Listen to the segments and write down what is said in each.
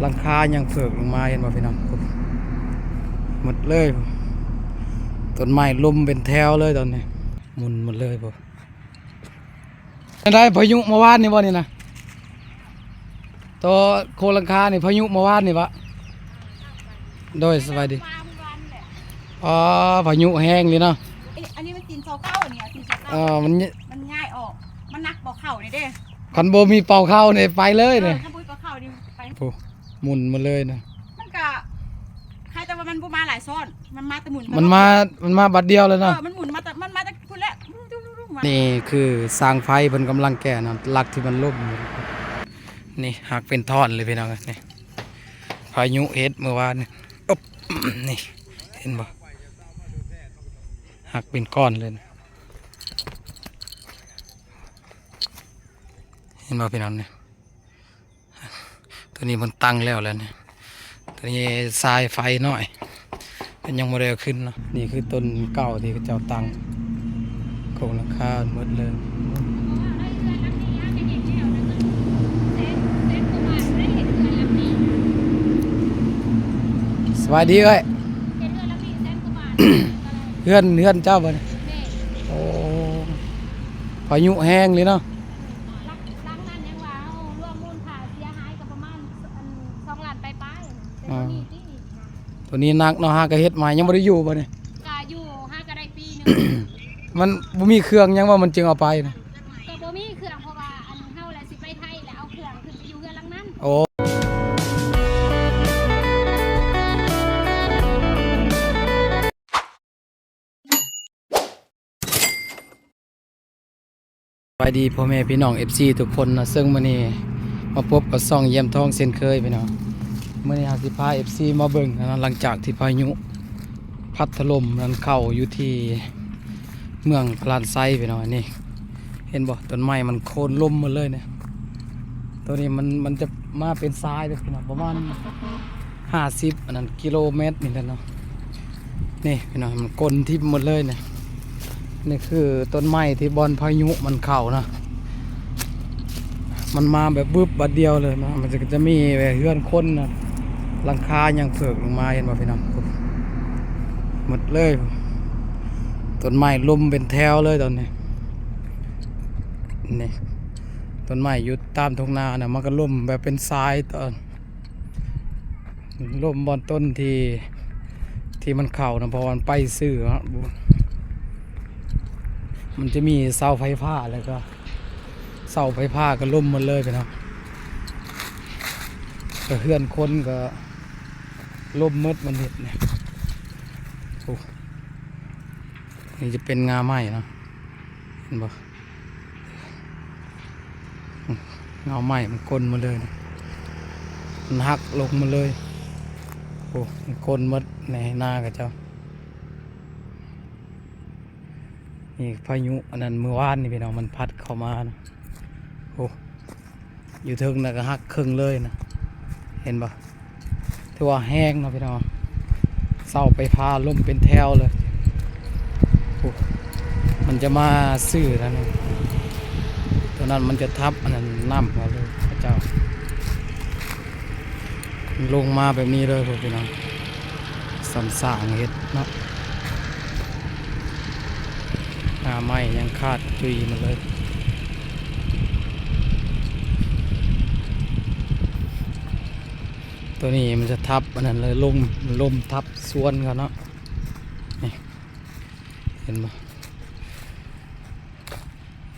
ຫຼັງຄາຍັງເພີກລົງມາ ເຫັນບໍ່ພີ່ນ້ອງ? ໝົດເລີຍ ຕົ້ນໄມ້ລົ້ມເປັນແຖວເລີຍຕອນນີ້ ໝຸ່ນໝົດເລີຍພຸ້ນ. ຈັ່ງໃດ ພາຍຸເມື່ອວານນີ້ບໍ່ນີ້ນະ? ຕໍ່ໂຄງຫຼັງຄານີ້ ພາຍຸເມື່ອວານນີ້ບໍ່? ໂດຍ ສະບາຍດີ. ອໍ ພາຍຸແຮງເລີຍເນາະ. ເອີ ອັນນີ້ມັນຕີນເສົາເກົ່າ ອັນນີ້ຕີນເສົາເກົ່າ. ເອີ ມັນ ມັນຍ້າຍອອກ ມັນໜັກເບົາເຂົ້ານີ້ເດ້. ຄັນບໍ່ມີເບົາເຂົ້ານີ້ໄປເລີຍນີ້. ເອີ ຄັນບໍ່ມີເບົາເຂົ້ານີ້ໄປ. ໂອ້ ໝຸ່ນມາເລີຍນະ. ມັນກະ ໃຄແຕ່ວ່າມັນບໍ່ມາຫຼາຍຊ້ອນ ມັນມາແຕ່ໝຸ່ນ ມັນມາ ມັນມາບັດດຽວເລີຍເນາະ. ເອີ ມັນໝຸ່ນມາແຕ່ ມັນມາແຕ່ພຸ້ນແຫຼະ. ນີ້ຄືສາງໄຟເພິ່ນກຳລັງແກ່ນະ ຫຼັກທີ່ມັນລົ້ມ. ນີ້ຫັກເປັນທ່ອນເລີຍພີ່ນ້ອງ. ນີ້ພາຍຸເຮັດເມື່ອວານນີ້. ອົບ ນີ້ເຫັນບໍ່? ຫັກເປັນກ້ອນເລີຍນະ. ເຫັນບໍ່ພີ່ນ້ອງນີ້? ຕົວນີ້ເພິ່ນຕັ້ງແລ້ວແຫຼະນີ້. ຕົວນີ້ສາຍໄຟນ້ອຍ ເພິ່ນຍັງບໍ່ໄດ້ເອົາຂຶ້ນເນາະ. ນີ້ຄືຕົ້ນເກົ່າທີ່ເຂົາເຈົ້າຕັ້ງໂຄງຫຼັງຄາໝົດເລີຍ. ສະບາຍດີເອື້ອຍ. ເຮືອນ ເຮືອນເຈົ້າບໍ່ນີ້? ໂອ້ ພາຍຸແຮງເລີຍເນາະ. ຫຼັງ ຫຼັງນັ້ນຍັງວ່າເຮົາລວມມູນຄ່າເສຍຫາຍກໍປະມານ ອັນ ສອງລ້ານປາຍໆ ແຕ່ຕົວນີ້ຕິ ຕົວນີ້ໜັກເນາະ. ຫາກໍເຮັດໃໝ່ ຍັງບໍ່ໄດ້ຢູ່ບໍ່ນີ້? ກະຢູ່ ຫາກໍໄດ້ປີໜຶ່ງ. ມັນບໍ່ມີເຄື່ອງຫຍັງວ່າມັນຈຶ່ງເອົາໄປນະ? ກໍບໍ່ມີເຄື່ອງ ເພາະວ່າ ອັນ ເຮົາລະຊິໄປໄທ ລະເອົາເຄື່ອງຂຶ້ນໄປຢູ່ເຮືອນຫຼັງນັ້ນ. ໂອ້. ສະບາຍດີພໍ່ແມ່ພີ່ນ້ອງ ເອັຟຊີ ທຸກຄົນເນາະ. ເຊິ່ງມື້ນີ້ມາພົບກັບຊ່ອງຢ້ຽມທອງເຊັ່ນເຄີຍພີ່ນ້ອງ. ມື້ນີ້ເຮົາຊິພາ ເອັຟຊີ ມາເບິ່ງນະ ຫຼັງຈາກທີ່ພາຍຸພັດຖະຫຼົ່ມນັ້ນເຂົ້າຢູ່ທີ່ເມືອງພະລານໄຊພີ່ນ້ອງ. ນີ້ເຫັນບໍ່? ຕົ້ນໄມ້ມັນໂຄ່ນລົ້ມໝົດເລີຍນີ້. ຕົວນີ້ມັນ ມັນຈະມາເປັນຊາຍເດີພີ່ນ້ອງ ປະມານ ຫ້າສິບ ອັນນັ້ນ ກິໂລແມັດນີ້ແຫຼະເນາະ. ນີ້ພີ່ນ້ອງ ມັນກົ້ນຖິ້ມໝົດເລີຍນີ້. ນີ້ຄືຕົ້ນໄມ້ທີ່ບ່ອນພາຍຸມັນເຂົ້ານະ ມັນມາແບບວຶບບາດດຽວເລີຍນະ. ມັນຈະ ຈະມີແບບເຮືອນຄົນນະ ຫຼັງຄາຍັງເພີກລົງມາ ເຫັນບໍ່ພີ່ນ້ອງ? ໝົດເລີຍ ຕົ້ນໄມ້ລົ້ມເປັນແຖວເລີຍຕອນນີ້. ນີ້ ຕົ້ນໄມ້ຢູ່ຕາມທົ່ງນານະ ມັນກໍລົ້ມແບບເປັນຊາຍຕອນ ລົ້ມບ່ອນຕົ້ນທີ່ ທີ່ມັນເຂົ້ານະ ເພາະວ່າມັນໄປຊື່ເນາະ. ມັນຈະມີເສົາໄຟຟ້າ ແລ້ວກໍເສົາໄຟຟ້າກໍລົ້ມໝົດເລີຍພີ່ນ້ອງ. ກໍເຮືອນຄົນກໍລົ້ມໝົດ ມັນເຮັດນີ້. ໂອ້ ນີ້ຈະເປັນງ່າໄມ້ເນາະ ເຫັນບໍ່? ງ່າໄມ້ມັນກົ້ນໝົດເລີຍ ມັນຫັກລົງໝົດເລີຍ. ໂອ້ ມັນກົ້ນໝົດໃນນາຂະເຈົ້າ. ນີ້ພາຍຸອັນນັ້ນມື້ວານນີ້ພີ່ນ້ອງ ມັນພັດເຂົ້າມານະ. ໂອ້ ຢູ່ເທິງນະກໍຫັກເຄິ່ງເລີຍນະ ເຫັນບໍ່? ຖືວ່າແຮງເນາະພີ່ນ້ອງ ເສົາໄຟຟ້າລົ້ມເປັນແຖວເລີຍ. ໂອ້ ມັນຈະມາຊື່ນັ້ນ ຕົວນັ້ນມັນຈະທັບອັນນັ້ນ ນ້ຳເຂົາເລີຍຂະເຈົ້າ. ມັນລົງມາແບບນີ້ເລີຍພີ່ນ້ອງ ສ່ຳສ້າງເຮັດເນາະ. ໜ້າໄມ້ຍັງຂາດຈຸຍໝົດເລີຍ. ຕົວນີ້ມັນຈະທັບອັນນັ້ນເລີຍ ລົມ ລົມທັບສວນເຂົາເນາະ. ນີ້ ເຫັນບໍ່?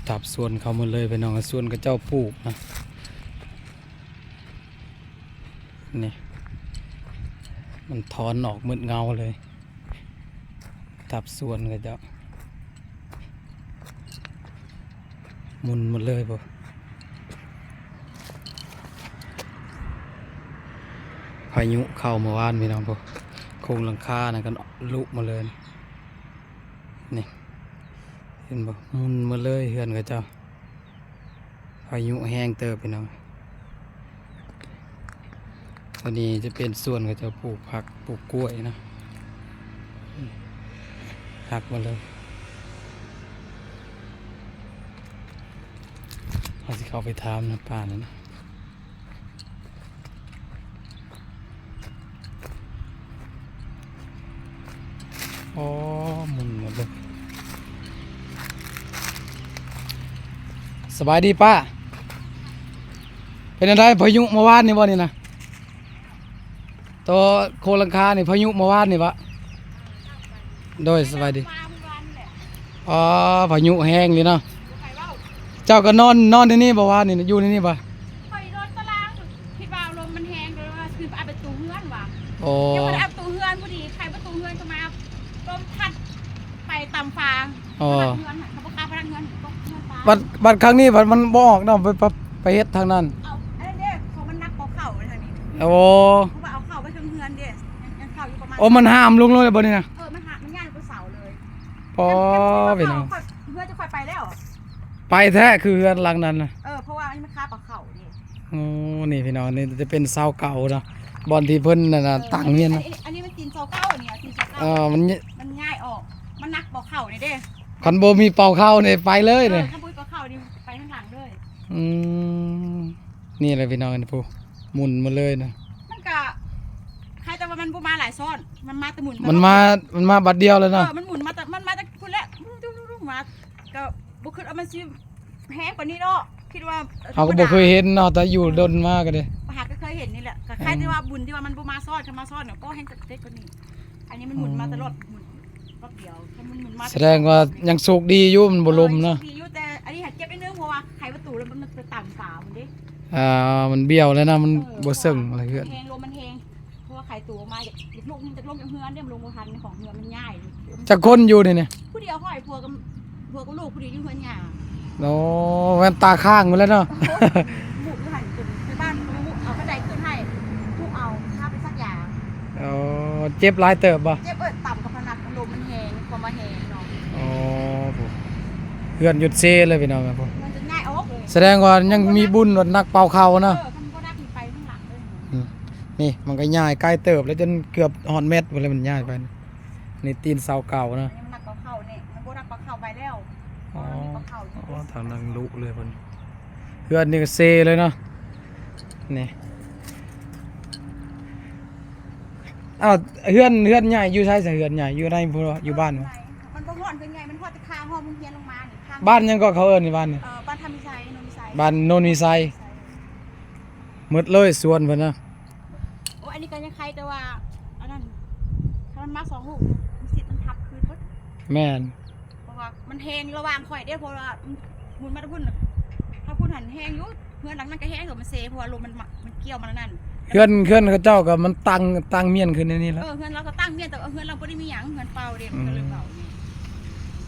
ທັບສວນເຂົາໝົດເລີຍພີ່ນ້ອງ ສວນຂະເຈົ້າປູກນະ. ນີ້ ມັນຖອນອອກໝົດເງົາເລີຍ ທັບສວນຂະເຈົ້າ ໝຸ່ນໝົດເລີຍພຸ້ນ. ພາຍຸເຂົ້າເມື່ອວານພີ່ນ້ອງ ໂອ້ ໂຄງຫຼັງຄານັ້ນກໍລຸໝົດເລີຍ. ນີ້ ເຫັນບໍ່? ໝຸ່ນໝົດເລີຍເຮືອນຂະເຈົ້າ. ພາຍຸແຮງເຕີບພີ່ນ້ອງ. ອັນນີ້ຈະເປັນສວນຂະເຈົ້າປູກຜັກ ປູກກ້ວຍນະ ຫັກໝົດເລີຍ. ເຮົາຊິເຂົ້າໄປຖາມນະ ປ້ານັ້ນນະ. ອໍ ໝຸ່ນໝົດເລີຍ. ສະບາຍດີປ້າ. ເປັນຈັ່ງໃດ ພາຍຸເມື່ອວານນີ້ບໍ່ນີ້ນະ? ໂຕໂຄງຫຼັງຄານີ້ ພາຍຸເມື່ອວານນີ້ບໍ? ໂດຍ ສະບາຍດີ. ອໍ ພາຍຸແຮງນີ້ເນາະ. ເຈົ້າກໍນອນ ນອນໃນນີ້ບໍ່ວານນີ້ ຢູ່ໃນນີ້ບໍ່? ຂ້ອຍນອນຕາລາງ ຄິດວ່າລົມມັນແຮງ ກໍເລີຍວ່າຂຶ້ນໄປອັດປະຕູເຮືອນວ່າ. ອໍ ຍັງບໍ່ໄດ້ອັດປະຕູເຮືອນ ພໍດີໄຂປະຕູເຮືອນຂຶ້ນມາ ລົມພັດໄປຕາມຟ້າ. ອໍ ພະນັກງານຫັ້ນ ເຂົາບໍ່ກ້າພະນັກງານຕົກເຮືອນຟ້າ. ບັດ ບັດຄັ້ງນີ້ບັດມັນບໍ່ອອກເນາະ ໄປ ໄປ ໄປເຮັດທາງນັ້ນ. ເອົາ ອັນນັ້ນເດ້ ເຂົາມັນໜັກກວ່າເຂົາທາງນີ້. ໂອ້ ເພາະວ່າເອົາເຂົ້າໄປເທິງເຮືອນເດ້ ຍັງ ຍັງເຂົ້າຢູ່ປະມານ. ໂອ້ ມັນຫາມລົງເລີຍບໍ່ນີ້ນະ? ເອີ ມັນຫາ ມັນຍ້າຍລົງໄປເສົາເລີຍ. ປໍ ພີ່ນ້ອງ ເຮືອນຈະຄ່ອຍໄປແລ້ວ. ໄປແທ້ ຄືເຮືອນຫຼັງນັ້ນນະ. ເອີ ເພາະວ່າມັນຄາປາເຂົ້າເດ້. ໂອ້ ນີ້ພີ່ນ້ອງ ນີ້ຈະເປັນເສົາເກົ່າເນາະ ບ່ອນທີ່ເພິ່ນນັ້ນນະ ເອີ ຕັ້ງຮຽນນະ. ອັນນີ້ ອັນນີ້ມັນຕີນເສົາເກົ່າ ອັນນີ້ຕີນເສົາເກົ່າ. ເອີ ມັນ ມັນຍ້າຍອອກ ມັນໜັກເປົ່າເຂົ້ານີ້ເດ້. ຄັນບໍ່ມີເປົ່າເຂົ້ານີ້ໄປເລີຍນີ້. ເອີ ຄັນບໍ່ມີເປົ່າເຂົ້ານີ້ໄປທາງຫຼັງເລີຍ. ອືມ ນີ້ແຫຼະພີ່ນ້ອງ ອັນນີ້ພຸ້ນ ໝຸ່ນໝົດເລີຍນະ. ມັນກະ ຄລ້າຍແຕ່ວ່າມັນບໍ່ມາຫຼາຍຊ້ອນ ມັນມາແຕ່ໝຸ່ນ ມັນມາ ມັນມາບັດດຽວເລີຍເນາະ. ເອີ ມັນໝຸ່ນມາແຕ່ ມັນມາແຕ່ພຸ້ນແຫຼະ ມາແຕ່ພຸ້ນມາ ກໍບໍ່ຄິດວ່າມັນຊິ ແຮງກວ່ານີ້ເນາະ ຄິດວ່າ ເຮົາກໍບໍ່ເຄີຍເຫັນເນາະ ແຕ່ຢູ່ດົນມາກໍເດ້ ຫາກໍເຄີຍເຫັນນີ້ແຫຼະ. ກໍ ອືມ ຄລ້າຍແຕ່ວ່າບຸນທີ່ວ່າມັນບໍ່ມາຊ້ອນ ຄັນມາຊ້ອນກໍແຮງເຕັກກວ່ານີ້. ອັນນີ້ມັນໝຸ່ນມາຕະຫຼອດ ອືມ ໝຸ່ນຮອບດຽວ ຄັນມັນໝຸ່ນມາ ສະແດງວ່າຍັງໂຊກດີຢູ່ ມັນບໍ່ລົມນະ. ເອີ ໂຊກດີຢູ່ ແຕ່ອັນນີ້ຫາເຈັບນິດໜຶ່ງ ເພາະວ່າໄຂປະຕູແລ້ວມັນໄປຕຳຝາພຸ້ນເດ້. ອ່າ ມັນບ້ຽວແລ້ວນະ ມັນ ເອີ ບໍ່ເຊິ່ງເຮືອນ ແຮງ ລົມມັນແຮງ. ເພາະວ່າໄຂໂຕມາ ຢາກ ຢາກລົງ ຢາກລົງຈາກເຮືອນເດ້ ມັນລົງບໍ່ທັນ ຂອງເຮືອນມັນຍ້າຍ. ຈັກຄົນຢູ່ນີ້ນະ? ຜູ້ດຽວຂ້ອຍ ຜົວກັບ ຜົວກັບລູກຜູ້ດຽວຢູ່ເຮືອນຍ່າ. ໂອ້ ແວ່ນຕາຄ້າງໝົດແລ້ວເນາະ. ໂອ້ຍ ລູກຢູ່ຫັ້ນ ຂຶ້ນໄປບ້ານ ເອົາບັນໄດຂຶ້ນໃຫ້ ທຸບເອົາ ພາໄປສັກຢາ. ອໍ ເຈັບຫຼາຍເຕີບບໍ່? ເຈັບ ເອີ ຕຳກັບພະນັກ ລົມມັນແຮງ ຄວາມວ່າແຮງເນາະ. ອໍ ເຮືອນຢຸດເຊເລີຍພີ່ນ້ອງ. ເຮືອນຈົນຍ້າຍອອກເລີຍ. ສະແດງວ່າຍັງມີບຸນ ວັດໜັກເປົ່າເຂົ້ານະ. ເອີ ຄັນບໍ່ໜັກນີ້ໄປທາງຫຼັງເລີຍ. ອືມ ນີ້ມັນກໍຍ້າຍໄກເຕີບແລ້ວ ຈົນເກືອບຮອດແມັດພຸ້ນແຫຼະ ມັນຍ້າຍໄປ. ນີ້ຕີນເສົາເກົ່ານະ ມັນໜັກກວ່າເຂົານີ້ ມັນບໍ່ໜັກກວ່າເຂົາໄປແລ້ວ. ອໍ ອໍ ທາງນັ້ນລຸເລີຍເພິ່ນ ເຮືອນນີ້ກໍເຊເລີຍເນາະ. ນີ້ ອ້າວ ເຮືອນ ເຮືອນໃຫຍ່ຢູ່ໃສ? ເຮືອນໃຫຍ່ຢູ່ໃນ ຢູ່ບ້ານບໍ່? ມັນບໍ່ຮອດເຮືອນໃຫຍ່ ມັນຮອດແຕ່ຄາງຮອດໂຮງຮຽນລົງມານີ້. ບ້ານຫຍັງເກາະ ເຂົາເອີ້ນນີ້ ບ້ານນີ້? ເອີ ບ້ານທຳວິໄຊ ໂນນວິໄຊ. ບ້ານໂນນວິໄຊ. ໃຊ່ ໝົດເລີຍສວນເພິ່ນນະ. ໂອ້ ອັນນີ້ກໍຍັງໄຄ ແຕ່ວ່າອັນນັ້ນ ຖ້າມັນມາສອງລູກນີ້ ມີສິດມັນທັບຄືນເບິດ. ແມ່ນ ເພາະວ່າມັນແຮງລະຫວ່າງຂ້ອຍເດ້ ເພາະວ່າໝຸນມາແຕ່ພຸ້ນ ທາງພຸ້ນຫັ້ນແຮງຢູ່ ເຮືອນຫຼັງນັ້ນກໍແຮງ ແຕ່ມັນເຊ ເພາະວ່າລົມມັນມາ ມັນກ່ຽວມາແນວນັ້ນ. ເຮືອນ ເຮືອນເຂົາເຈົ້າກໍມັນຕັ້ງ ຕັ້ງມ້ຽນຂຶ້ນໃນນີ້ແຫຼະ. ເອີ ເຮືອນລາວກໍຕັ້ງມ້ຽນ ແຕ່ວ່າເຮືອນລາວບໍ່ໄດ້ມີຫຍັງ ເຮືອນເປົ່າເດ້. ອືມ ກໍເລີຍເປົ່າ.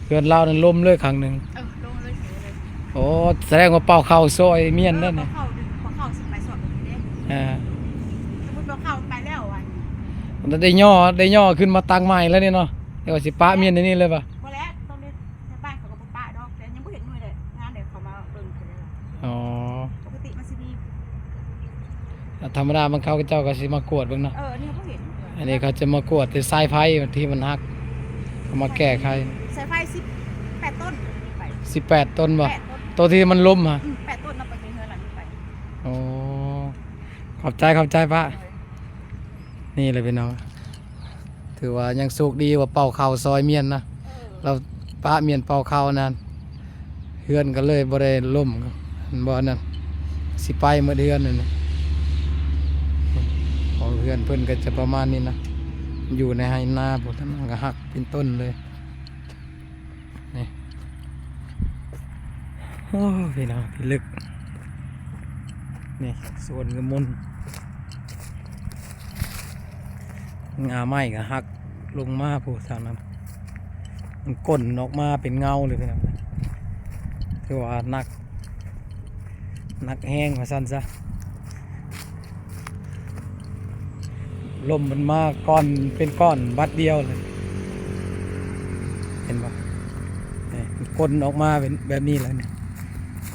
ເຮືອນລາວນັ້ນລົ້ມເລີຍຄັ້ງໜຶ່ງ. ເອີ ລົງເລີຍເສຍເລີຍ. ໂອ້ ສະແດງວ່າເປົ່າເຂົ້າຊອຍມ້ຽນນັ້ນ. ເອີ ເປົ່າເຂົ້າ ເຂົ້າຊິໄປຊອຍເດ້. ອ່າ ສົມມຸດວ່າເຂົ້າໄປແລ້ວ ອັນ ໄດ້ຍໍ ໄດ້ຍໍຂຶ້ນມາຕັ້ງໃໝ່ແລ້ວນີ້ເນາະ. ແຕ່ວ່າຊິປະມ້ຽນໃນນີ້ເລີຍບໍ່? ບໍ່ແລ້ວ ຕ້ອງໄດ້ ຊາວບ້ານເຂົາກໍບໍ່ປະດອກ ແຕ່ຍັງບໍ່ເຫັນໜ່ວຍໃດ ງານໃດເຂົາມາເບິ່ງເທື່ອໃດ. ອໍ ປົກກະຕິມັນຊິມີ ທຳມະດາບາງຄາວເຂົາເຈົ້າກໍຊິມາກວດເບິ່ງເນາະ. ເອີ ອັນນີ້ບໍ່ເຫັນ. ອັນນີ້ເຂົາຈະມາກວດແຕ່ສາຍໄຟທີ່ມັນຫັກ ເອົາມາແກ້ໄຂ. ສາຍໄຟສິບແປດຕົ້ນໄປ. ສິບແປດຕົ້ນບໍ່? ແປດຕົ້ນ. ໂຕທີ່ມັນລົ້ມຫະ? ອືມ ແປດຕົ້ນນຳໄປເຮືອນຫຼັງນີ້ໄປ. ໂອ້ ຂອບໃຈ ຂອບໃຈປ້າ. ໂດຍ ນີ້ແຫຼະພີ່ນ້ອງ ຖືວ່າຍັງໂຊກດີວ່າເປົ່າເຂົ້າຊອຍມ້ຽນນະ. ເອີ ລາວປະມ້ຽນເປົ່າເຂົ້ານັ້ນ ເຮືອນກໍເລີຍບໍ່ໄດ້ລົ້ມ. ເຫັນບໍ່ ອັນນັ້ນ ຊິໄປໝົດເຮືອນນັ້ນນະ. ຂອງເຮືອນເພິ່ນກໍຈະປະມານນີ້ນະ ຢູ່ໃນໄຮ່ນາພຸ້ນ ມັນກໍຫັກເປັນຕົ້ນເລີຍ. ນີ້ ໂອ້ ພີ່ນ້ອງ ພິລຶກ ນີ້ສວນກະມຸນ ງ່າໄມ້ກໍຫັກລົງມາພຸ້ນ ທາງນັ້ນ ມັນກົ້ນອອກມາເປັນເງົາເລີຍພີ່ນ້ອງ. ຖືວ່າໜັກ ໜັກແຮງວ່າຊັ້ນຊະ. ລົມມັນມາກ່ອນ ເປັນກ້ອນບັດດຽວເລີຍ ເຫັນບໍ່? ນີ້ ມັນກົ້ນອອກມາເປັນແບບນີ້ແຫຼະນີ້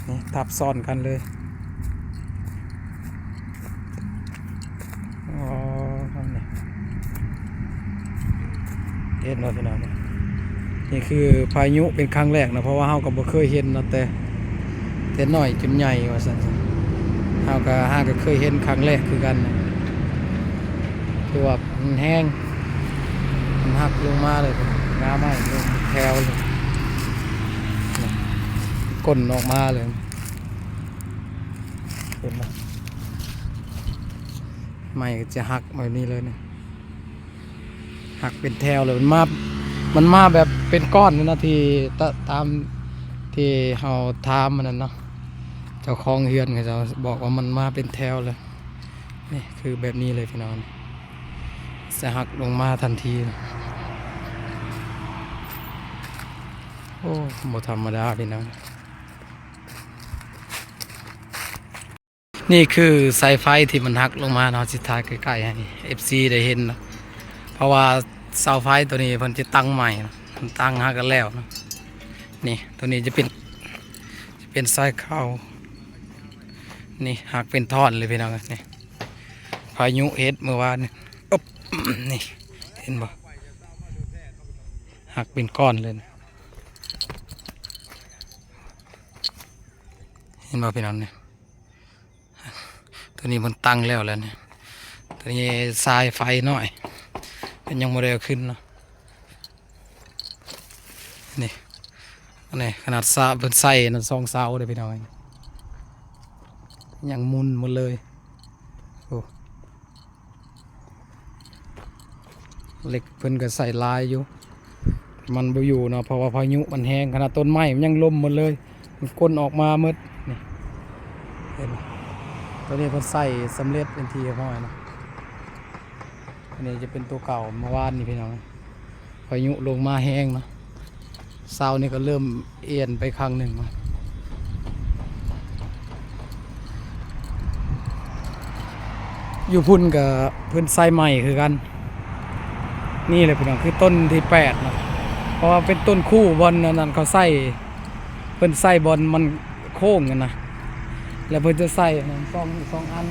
ນີ້ ທັບຊ້ອນກັນເລີຍ. ອໍ ນີ້ ເຫັນບໍ່ພີ່ນ້ອງ? ນີ້ຄືພາຍຸເປັນຄັ້ງແລກນະ ເພາະວ່າເຮົາກໍບໍ່ເຄີຍເຫັນເນາະ ແຕ່ ແຕ່ນ້ອຍຈົນໃຫຍ່ວ່າຊັ້ນ. ເຮົາກໍຫາກໍເຄີຍເຫັນຄັ້ງແລກຄືກັນນະ ຄືວ່າມັນແຮງ ມັນຫັກລົງມາເລີຍ. ງາໃໝ່ເລີຍ ແຖວເລີຍ ກົ້ນອອກມາເລີຍ ເຫັນບໍ່? ໄມ້ກໍຈະຫັກແບບນີ້ເລີຍນີ້ ຫັກເປັນແຖວເລີຍ ມັນມາ ມັນມາແບບເປັນກ້ອນເລີຍນະ ທີ່ ຕະ ຕາມທີ່ເຮົາຖາມອັນນັ້ນເນາະ ເຈົ້າຂອງເຮືອນເຂົາເຈົ້າບອກວ່າມັນມາເປັນແຖວເລີຍ. ນີ້ຄືແບບນີ້ເລີຍພີ່ນ້ອງ ຈະຫັກລົງມາທັນທີ. ໂອ້ ບໍ່ທຳມະດາພີ່ນ້ອງ. ນີ້ຄືສາຍໄຟທີ່ມັນຫັກລົງມາເນາະ ຊິຖ່າຍໃກ້ໆໃຫ້ເອັຟຊີໄດ້ເຫັນເນາະ ເພາະວ່າເສົາໄຟໂຕນີ້ເພິ່ນຈະຕັ້ງໃໝ່ເນາະ ເພິ່ນຕັ້ງຫາກັນແລ້ວເນາະ. ນີ້ໂຕນີ້ຈະເປັນ ຈະເປັນສາຍເກົ່າ ນີ້ຫັກເປັນທ່ອນເລີຍພີ່ນ້ອງ. ນີ້ພາຍຸເຮັດມື້ວານນີ້ ອຶບ ນີ້ເຫັນບໍ່ ຫັກເປັນກ້ອນເລີຍ ເຫັນບໍ່ພີ່ນ້ອງນີ້? ໂຕນີ້ເພິ່ນຕັ້ງແລ້ວແຫຼະນີ້ ໂຕນີ້ສາຍໄຟນ້ອຍ ເພິ່ນຍັງບໍ່ໄດ້ເອົາຂຶ້ນເນາະ. ນີ້ ອັນນີ້ຂະໜາດສາ ເພິ່ນໃສ່ນັ້ນສອງເສົາເດ້ພີ່ນ້ອງ ຍັງໝຸ່ນໝົດເລີຍ. ໂອ້ ເຫຼັກເພິ່ນກໍໃສ່ຫຼາຍຢູ່ ມັນບໍ່ຢູ່ເນາະ ເພາະວ່າພາຍຸມັນແຮງ ຂະໜາດຕົ້ນໄມ້ມັນຍັງລົ້ມໝົດເລີຍ ມັນກົ້ນອອກມາໝົດ. ນີ້ ເຫັນບໍ່ ໂຕນີ້ເພິ່ນໃສ່ສຳເລັດເປັນທີ່ຮຽບຮ້ອຍເນາະ. ອັນນີ້ຈະເປັນໂຕເກົ່າ ເມື່ອວານນີ້ພີ່ນ້ອງ ພາຍຸລົງມາແຮງເນາະ ເສົານີ້ກໍເລີ່ມ ອຽນໄປຂ້າງໜຶ່ງ ຢູ່ພຸ້ນກະເພິ່ນໃສ່ໃໝ່ຄືກັນ. ນີ້ແຫຼະພີ່ນ້ອງ ຄືຕົ້ນທີແປດເນາະ ເພາະວ່າເປັນຕົ້ນຄູ່ບ່ອນອັນນັ້ນເຂົາໃສ່ ເພິ່ນໃສ່ບ່ອນມັນໂຄ້ງຫັ້ນນະ ແລ້ວເພິ່ນຈະໃສ່ອັນນັ້ນສອງ ສອງອັນ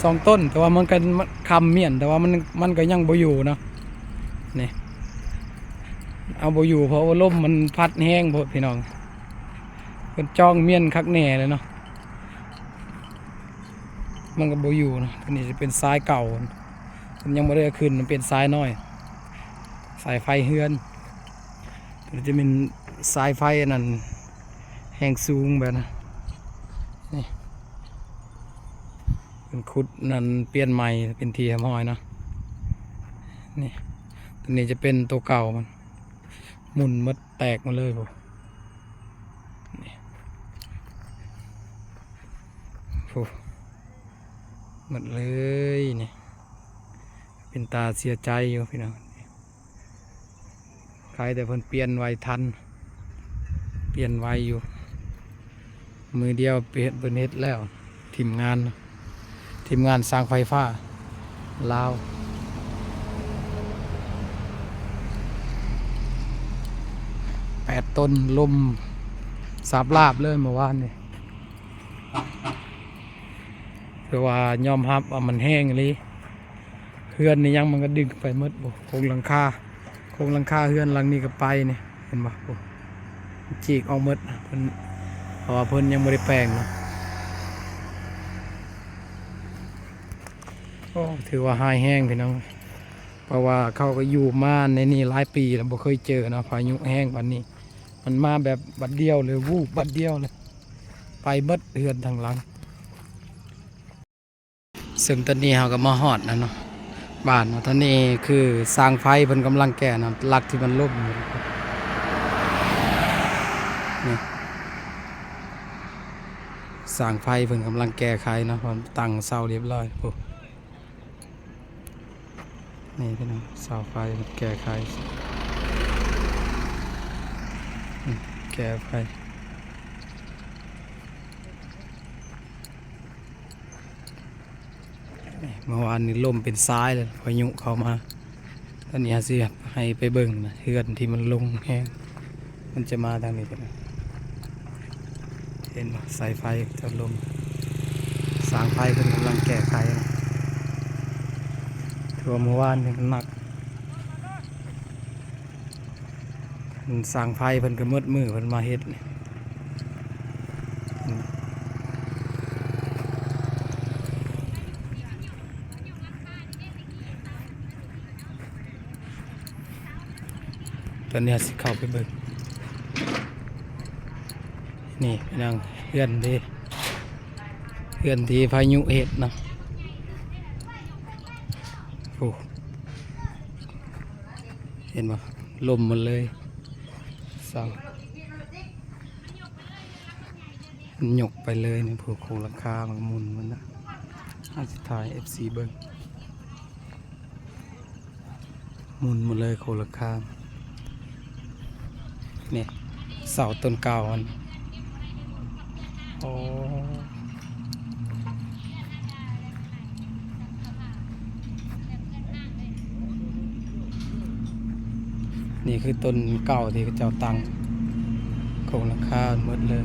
ສອງຕົ້ນ ແຕ່ວ່າມັນກໍ ມັນຄ້ຳມ້ຽນ ແຕ່ວ່າມັນ ມັນກໍຍັງບໍ່ຢູ່ເນາະ. ນີ້ ເອົາບໍ່ຢູ່ ເພາະວ່າລົມມັນພັດແຮງໂພດພີ່ນ້ອງ ເພິ່ນຈອງມ້ຽນຄັກແນ່ເລີຍເນາະ ມັນກໍບໍ່ຢູ່ເນາະ. ໂຕນີ້ຈະເປັນສາຍເກົ່າ ເພິ່ນຍັງບໍ່ໄດ້ເອົາຂຶ້ນ ມັນເປັນສາຍນ້ອຍ ສາຍໄຟເຮືອນ ໂຕນີ້ຈະເປັນສາຍໄຟອັນນັ້ນ ແຮງສູງແບບນັ້ນ. ນີ້ ເພິ່ນຂຸດນັ້ນ ປ່ຽນໃໝ່ເປັນທີ່ຮຽບຮ້ອຍເນາະ. ນີ້ ໂຕນີ້ຈະເປັນໂຕເກົ່າ ມັນໝຸ່ນໝົດ ແຕກໝົດເລີຍພຸ້ນ. ນີ້ ພຸ້ນ ໝົດເລີຍນີ້ ເປັນຕາເສຍໃຈຢູ່ພີ່ນ້ອງ. ໃຄແຕ່ເພິ່ນປ່ຽນໄວທັນ ປ່ຽນໄວຢູ່ ມື້ດຽວເພິ່ນເຮັດແລ້ວ ທີມງານ ທີມງານຊ່າງໄຟຟ້າລາວ ແປດຕົ້ນ ລົມສາບລາບເລີຍເມື່ອວານນີ້ ຖືວ່າຍອມຮັບວ່າມັນແຮງອີ່ຫຼີ. ເຮືອນນີ້ຫຍັງມັນກໍດຶງໄປໝົດ ໂອ້ ໂຄງຫຼັງຄາ ໂຄງຫຼັງຄາເຮືອນຫຼັງນີ້ກໍໄປນີ້ ເຫັນບໍ່? ໂອ້ ມັນຈີກອອກໝົດ ເພິ່ນ ເພາະວ່າເພິ່ນຍັງບໍ່ໄດ້ແປງເນາະ. ໂອ້ ຖືວ່າຮ້າຍແຮງພີ່ນ້ອງ ເພາະວ່າເຂົາກໍຢູ່ມາໃນນີ້ຫຼາຍປີແລ້ວ ບໍ່ເຄີຍເຈີເນາະ ພາຍຸແຮງປານນີ້ ມັນມາແບບບັດດຽວເລີຍ ວູບບັດດຽວເລີຍ ໄປໝົດເຮືອນທັງຫຼັງ. ເຊິ່ງຕອນນີ້ເຮົາກໍມາຮອດແລ້ວເນາະ ບ້ານເນາະ. ຕອນນີ້ຄືຊ່າງໄຟເພິ່ນກຳລັງແກ່ເນາະ ຫຼັກທີ່ມັນລົ້ມຢູ່ນີ້ ຊ່າງໄຟເພິ່ນກຳລັງແກ້ໄຂເນາະ ເພິ່ນຕັ້ງເສົາຮຽບຮ້ອຍ. ໂອ້ ນີ້ພີ່ນ້ອງ ເສົາໄຟເພິ່ນແກ້ໄຂ ອືມ ແກ້ໄຂ. ນີ້ ເມື່ອວານນີ້ລົມເປັນຊາຍເລີຍ ພາຍຸເຂົ້າມາ. ຕອນນີ້ເຮົາຊິໃຫ້ໄປເບິ່ງນະ ເຮືອນທີ່ມັນລົງແຮງ ມັນຈະມາທາງນີ້ ເຫັນບໍ່? ສາຍໄຟຈະລົງ ຊ່າງໄຟເພິ່ນກຳລັງແກ້ໄຂນະ. ຖືວ່າເມື່ອວານນີ້ມັນໜັກ. ຊ່າງໄຟເພິ່ນກໍໝົດມື້ເພິ່ນມາເຮັດນີ້ ອືມ. ຕອນນີ້ເຮົາຊິເຂົ້າໄປເບິ່ງ ນີ້ພີ່ນ້ອງ ເຮືອນທີ່ ເຮືອນທີ່ພາຍຸເຮັດເນາະ. ໂອ້ ເຫັນບໍ່ ລົ້ມໝົດເລີຍ ເສົາ ຍົກໄປເລີຍນີ້. ໂອ້ ໂຄງຫຼັງຄາມັນໝຸ່ນໝົດນະ. ເຮົາຊິຖ່າຍໃຫ້ເອັຟຊີເບິ່ງ ໝຸ່ນໝົດເລີຍໂຄງຫຼັງຄາ. ນີ້ ເສົາຕົ້ນເກົ່າມັນ. ໂອ້ ນີ້ຄືຕົ້ນເກົ່າທີ່ເຂົາເຈົ້າຕັ້ງໂຄງຫຼັງຄາໝົດເລີຍ.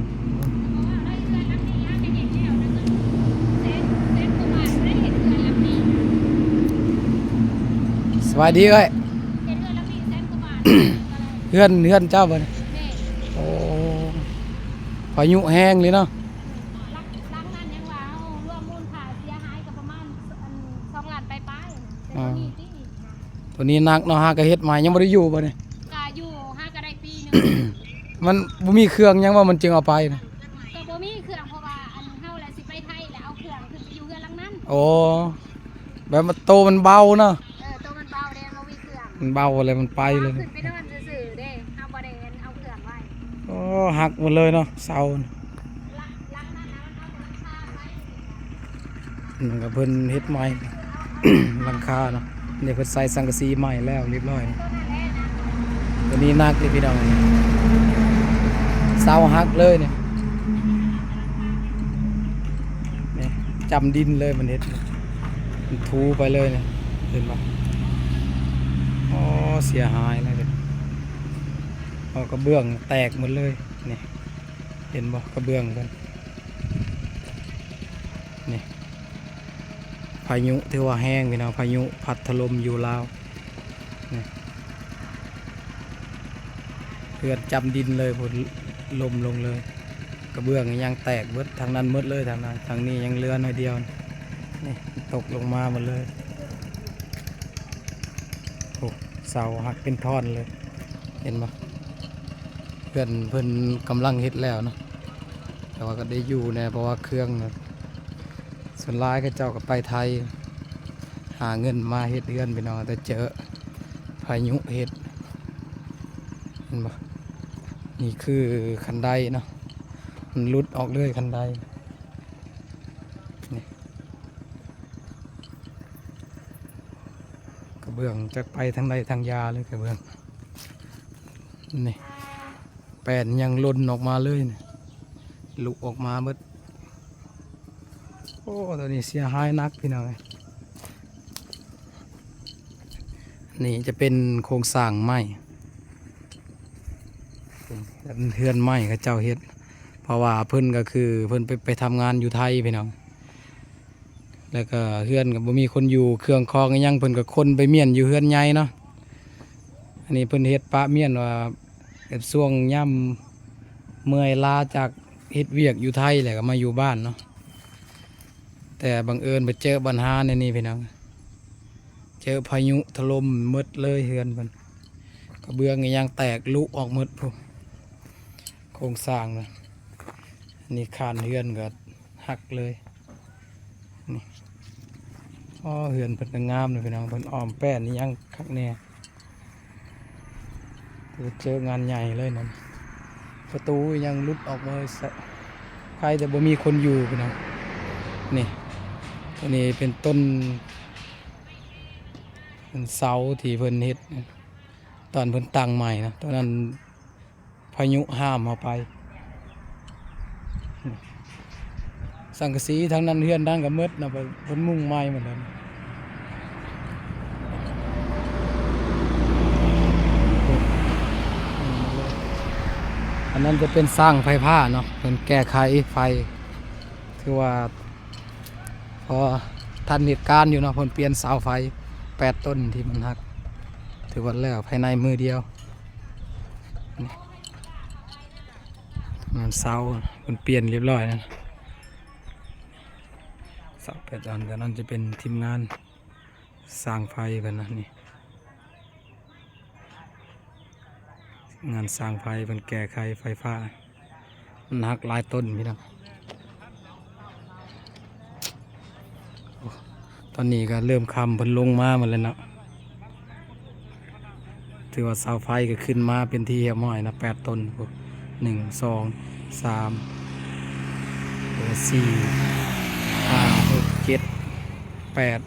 ສະບາຍດີເອື້ອຍ. ເຮືອນ ເຮືອນເຈົ້າບໍ່ນີ້? ແມ່ນ. ໂອ້ ພາຍຸແຮງເລີຍເນາະ. ຫຼັງ ຫຼັງນັ້ນຍັງວ່າເຮົາລວມມູນຄ່າເສຍຫາຍກໍປະມານ ອັນ ສອງລ້ານປາຍໆ. ແຕ່ ອ່າ ຕົວນີ້ຕິ ຕົວນີ້ໜັກເນາະ. ຫາກໍເຮັດໃໝ່ ຍັງບໍ່ໄດ້ຢູ່ບໍ່ນີ້? ກໍຢູ່ ຫາກໍໄດ້ປີໜຶ່ງ. ມັນບໍ່ມີເຄື່ອງຫຍັງວ່າມັນຈຶ່ງເອົາໄປນະ? ກໍບໍ່ມີເຄື່ອງ ເພາະວ່າ ອັນ ເຮົາລະຊິໄປໄທ ລະເອົາເຄື່ອງຂຶ້ນໄປຢູ່ເຮືອນຫຼັງນັ້ນ. ໂອ້ ແບບວ່າໂຕມັນເບົາເນາະ. ເອີ ໂຕມັນເບົາແດ່ ບໍ່ມີເຄື່ອງ ມັນເບົາແລ້ວມັນໄປເລີຍ. ເຮົາຂຶ້ນໄປນອນຊື່ໆເດ້ ເຮົາບໍ່ໄດ້ ອັນ ເອົາເຄື່ອງໄວ້. ໂອ້ ຫັກໝົດເລີຍເນາະ ເສົາ. ມັນກໍເພິ່ນເຮັດໃໝ່ ຫຼັງຄາເນາະ. ນີ້ເພິ່ນໃສ່ສັງກະສີໃໝ່ແລ້ວຮຽບຮ້ອຍ. ຕົວນີ້ໜັກເດ້ພີ່ນ້ອງ ເສົາຫັກເລີຍນີ້. ນີ້ ຈ້ຳດິນເລີຍ ມັນເຮັດ ມັນຖູໄປເລີຍນີ້ ເຫັນບໍ່? ໂອ້ ເສຍຫາຍເລີຍ. ເອົາກະເບື້ອງແຕກໝົດເລີຍນີ້ ເຫັນບໍ່? ກະເບື້ອງເພິ່ນນີ້. ພາຍຸຖືວ່າແຮງພີ່ນ້ອງ ພາຍຸພັດຖະຫຼົ່ມຢູ່ລາວນີ້. ເຮືອນຈ້ຳດິນເລີຍພຸ້ນ ລົ້ມລົງເລີຍ. ກະເບື້ອງຍັງແຕກເບິດ ທາງນັ້ນໝົດເລີຍ ທາງນັ້ນ ທາງນີ້ຍັງເຫຼືອໜ້ອຍດຽວ. ນີ້ຕົກລົງມາໝົດເລີຍ. ໂອ້ ເສົາຫັກເປັນທ່ອນເລີຍ ເຫັນບໍ່? ເຮືອນເພິ່ນກຳລັງເຮັດແລ້ວເນາະ ແຕ່ວ່າກໍໄດ້ຢູ່ແດ່ ເພາະວ່າເຄື່ອງ ສ່ວນຫຼາຍເຂົາເຈົ້າກໍໄປໄທ ຫາເງິນມາເຮັດເຮືອນພີ່ນ້ອງ ແຕ່ເຈີພາຍຸເຮັດ ເຫັນບໍ່? ນີ້ຄືຄັນໄດເນາະ ມັນຫຼຸດອອກເລີຍຄັນໄດນີ້. ກະເບື້ອງຈັກໄປທາງໃດທາງຢາເລີຍ ກະເບື້ອງນີ້. ແປ້ນຍັງຫຼົ່ນອອກມາເລີຍນີ້ ຫຼຸອອກມາເບິດ. ໂອ້ ຕົວນີ້ເສຍຫາຍໜັກພີ່ນ້ອງເອີຍ. ນີ້ຈະເປັນໂຄງສ້າງໃໝ່ ເຮືອນໃໝ່ເຂົາເຈົ້າເຮັດ ເພາະວ່າເພິ່ນກໍຄືເພິ່ນໄປ ໄປທຳງານຢູ່ໄທພີ່ນ້ອງ. ແລ້ວກໍເຮືອນກໍບໍ່ມີຄົນຢູ່ ເຄື່ອງຂອງອີ່ຫຍັງເພິ່ນກໍຂົນໄປມ້ຽນຢູ່ເຮືອນໃຫຍ່ເນາະ. ອັນນີ້ເພິ່ນເຮັດປະມ້ຽນວ່າ ແບບຊ່ວງຍາມເມື່ອຍລ້າຈາກເຮັດວຽກຢູ່ໄທ ແລ້ວກໍມາຢູ່ບ້ານເນາະ. ແຕ່ບັງເອີນໄປເຈີບັນຫາໃນນີ້ພີ່ນ້ອງ ເຈີພາຍຸຖະຫຼົ່ມໝົດເລີຍເຮືອນເພິ່ນ ກະເບື້ອງອີ່ຫຍັງແຕກລຸອອກໝົດພຸ້ນ ໂຄງສ້າງນະ. ນີ້ຄານເຮືອນກໍຫັກເລີຍ. ນີ້ ອໍ ເຮືອນເພິ່ນກໍງາມເລີຍພີ່ນ້ອງ ເພິ່ນອ້ອມແປ້ນອີ່ຫຍັງຄັກແນ່ ຖືວ່າເຈີງານໃຫຍ່ເລີຍນັ້ນ. ປະຕູອີ່ຫຍັງຫຼຸດອອກໝົດ ໃຜແຕ່ບໍ່ມີຄົນຢູ່ພີ່ນ້ອງ. ນີ້ ອັນນີ້ເປັນຕົ້ນ ເປັນເສົາທີ່ເພິ່ນເຮັດ ຕອນເພິ່ນຕັ້ງໃໝ່ນະ ຕອນນັ້ນ ພາຍຸຫ້າມເຮົາໄປ. ສັງກະສີທາງນັ້ນ ເຮືອນນັ້ນກໍໝົດນະ ເພິ່ນມຸງໃໝ່ໝົດແລ້ວ. ອັນນັ້ນຈະເປັນສ້າງໄຟຟ້າເນາະ ເພິ່ນແກ້ໄຂໄຟ ຖືວ່າພໍທັນເຫດການຢູ່ເນາະ ເພິ່ນປ່ຽນເສົາໄຟແປດຕົ້ນທີ່ມັນຫັກ ຖືວ່າແລ້ວພາຍໃນມື້ດຽວ. ນີ້ ນັ້ນເສົາ ເພິ່ນປ່ຽນຮຽບຮ້ອຍແລ້ວ ເສົາແປດອັນ. ແຕ່ນັ້ນຈະເປັນທີມງານສ້າງໄຟເພິ່ນນະ ນີ້. ງານສ້າງໄຟເພິ່ນແກ້ໄຂໄຟຟ້າ ມັນຫັກຫຼາຍຕົ້ນພີ່ນ້ອງ. ໂອ້ ຕອນນີ້ກໍເລີ່ມຄ່ຳ ເພິ່ນລົງມາໝົດແລ້ວເນາະ. ຖືວ່າເສົາໄຟກໍຂຶ້ນມາເປັນທີ່ຮຽບຮ້ອຍນະ ແປດຕົ້ນພຸ້ນ ໜຶ່ງ ສອງ ສາມ ສີ່ ຫ້າ ຫົກ ເຈັດ ແປດ.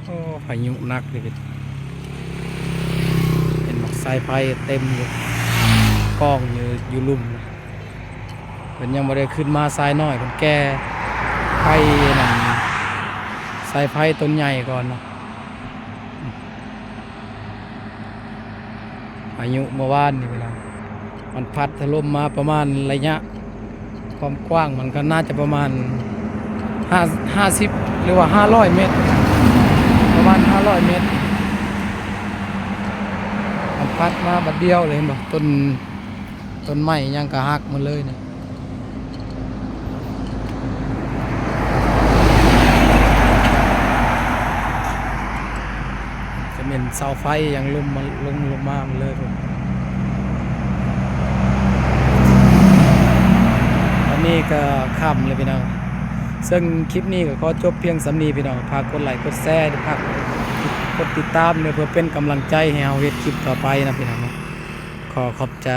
ໂອ້ ພາຍຸໜັກເລີຍ ເຫັນໝາກສາຍໄຟເຕັມຢູ່ ກອງຢູ່ ຢູ່ລຸ່ມ. ເພິ່ນຍັງບໍ່ໄດ້ຂຶ້ນມາສາຍນ້ອຍ ເພິ່ນແກ້ໄຟນັ້ນ ສາຍໄຟຕົ້ນໃຫຍ່ກ່ອນເນາະ. ພາຍຸເມື່ອວານນີ້ພີ່ນ້ອງ ມັນພັດຖະຫຼົ່ມມາປະມານໄລຍະ ຄວາມກວ້າງມັນກໍໜ້າຈະປະມານຫ້າ ຫ້າສິບ ຫຼືວ່າຫ້າຮ້ອຍເມັດ ປະມານຫ້າຮ້ອຍເມັດ. ມັນພັດມາບັດດຽວເລີຍ ເຫັນບໍ່? ຕົ້ນ ຕົ້ນໄມ້ຫຍັງກໍຫັກໝົດເລີຍນີ້. ຈະແມ່ນເສົາໄຟຫຍັງລົ້ມມາ ລົງ ລົງມາໝົດເລີຍພຸ້ນ. ຕອນນີ້ກໍຄ່ຳແລ້ວພີ່ນ້ອງ ເຊິ່ງຄລິບນີ້ກໍຂໍຈົບພຽງສ່ຳນີ້ພີ່ນ້ອງ. ຝາກກົດໄລກົດແຊ ແລະ ຝາກກົດຕິດຕາມເດີ ເພື່ອເປັນກຳລັງໃຈໃຫ້ເຮົາເຮັດຄລິບຕໍ່ໄປນະພີ່ນ້ອງເນາະ. ຂໍຂອບໃຈ.